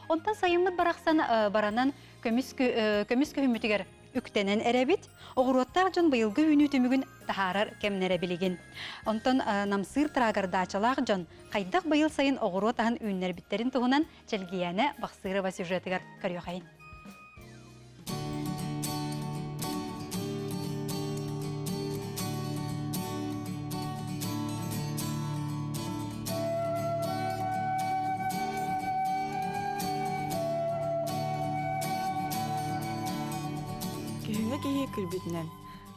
Онтон сайыммыт барахсан баранан көмүс көмүс күһүммүтүгэр үктэнэн эрэбит. Оҕуруоттаах дьон быйылгы үүнүү түмүгүн таһаарар кэмнэрэ билигин. Онтон намсыыр трагардаачалаах дьон хайдах быйыл сайын оҕуруот аһын үүннэрбиттэрин туһунан Чэлгийээнэ Бахсырова сюжетыгар көрүөхэйин. Күһүҥҥү киһи күлбүтүнэн.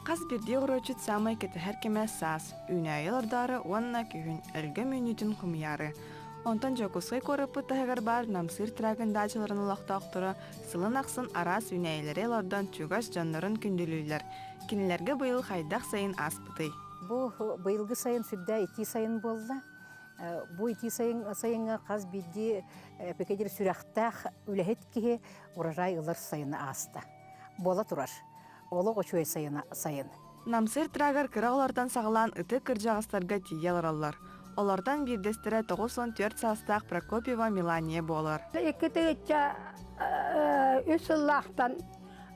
Хас биирдии оҕуруотчут саамай кэтэһэр кэмэ саас, үүнээйи олордоору уонна күһүн өлгөм үүнүүтүн хомуйаары. Онтон Дьокуускай куораппыт таһыгар баар Намсыыр трагын даачаларын олохтоохторо сылын ахсын араас үүнээйилэри олордон чугас дьоннорун күндүлүүллэр. Кинилэргэ быйыл хайдах сайын ааспытый? Бу быйылгы сайын сүрдээх итии сайын буолла. Бу итии сайын сайыҥҥа хас биирдии эпикэдир сүрэхтээх үлэһит киһи урожай ылар сайыны ааста. Буола турар. Олох үчүгэй сайына сайын. Намсыыр трагар кыра оҕолортон саҕалаан ытык кырдьаҕастарга тиийэ олороллор. Олортон биирдэстэрэ 94 саастаах Прокопьева Мелания буолар. Икки тыһыынча үс сыллаахтан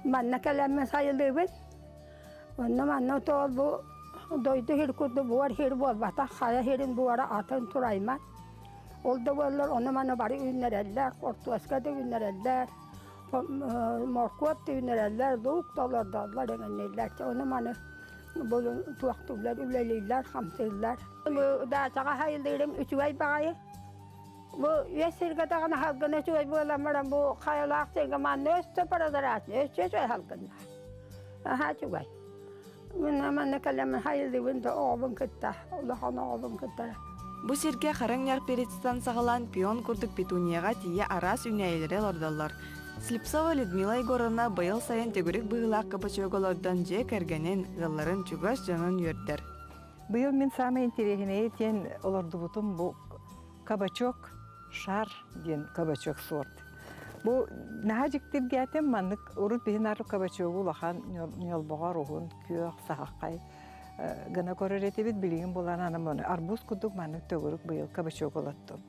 манна кэлэммин сайылыыбын. Онно манна тоол бу дойду сир курдук буор сир буолбатах, хайа сирин буора атын тураймат. Ол да буоллар ону маны бары үүннэрэллэр, хортуоска да үүннэрэллэр, моркуоп да үүннэрэллэр, луук да олордоллор эҥинниллэр. Ону маны булун туохтууллар, үлэлииллэр, хамсыыллар. Бу даачаҕа сайылыырым үчүгэй баҕайы. Бу үөс сиргэ даҕаны салгын үчүгэй буолан баран бу хайалаах сиргэ манна өссө прозрачный, өссө үчүгэй салгыннаах. Наһаа үчүгэй. Мин манна кэлэммин хайылыыбын да оҕобун кытта, улахан оҕобун кытта. Бу сиргэ хараҥ ньарперицтан саҕалаан пион курдук петунияҕа тиийэ араас үүнээйилэри олордоллор. Слепцова Людмила Егоровна быйыл сайын төгүрүк быһыылаах кабачогу олордон дьиэ кэргэнин, ыалларын чугас дьонун үөрдэр. Быйыл мин саамай интэриэһинэйэ диэн олордубутум бу кабачок шар диэн кабачок сорт. Бу наһаа дьиктиргээтим маннык урут биһин ары кабачогу улахан ньолбоҕор уһун күөх саһаххай гына көрөр этибит билигин булан аны арбуз курдук маннык төгүрүк быйыл кабачок олоттум.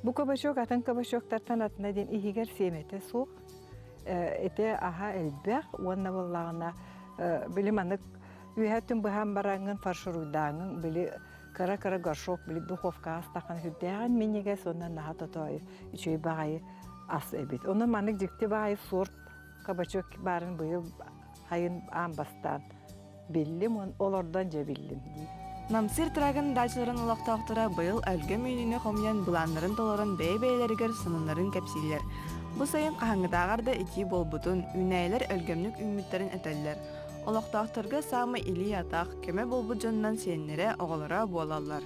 Бу кабачок атын кабачоктартан атына диэн иһигэр сиэмэтэ суох этэ аһа элбэх уонна буоллаҕына били маннык үөһэ быһан бараҥҥын фаршируйдааҥҥын били кыра-кыра горшок били духовкаҕа астаххына сүрдээҕин минньигэс уонна наһаа тотоойу үчүгэй баҕайы ас эбит. Онон маннык дьикти баҕайы сорт кабачок баарын быйыл хайын аан бастаан биллим уон олордон дьэ биллим дии. Намсыр трагын дачаларын олохтоохторо быйыл өлгөм үүнүүнү хомуйан былааннарын толорон бэйэ-бэйэлэригэр сонуннарын кэпсииллэр. Бу сайын хаһааҥҥытааҕар да итии буолбутун, үүнээйилэр өлгөмнүк үүммүттэрин этэллэр. Олохтоохторго саамай илии-атах, көмө буолбут дьонунан сиэннэрэ, оҕолоро буолаллар.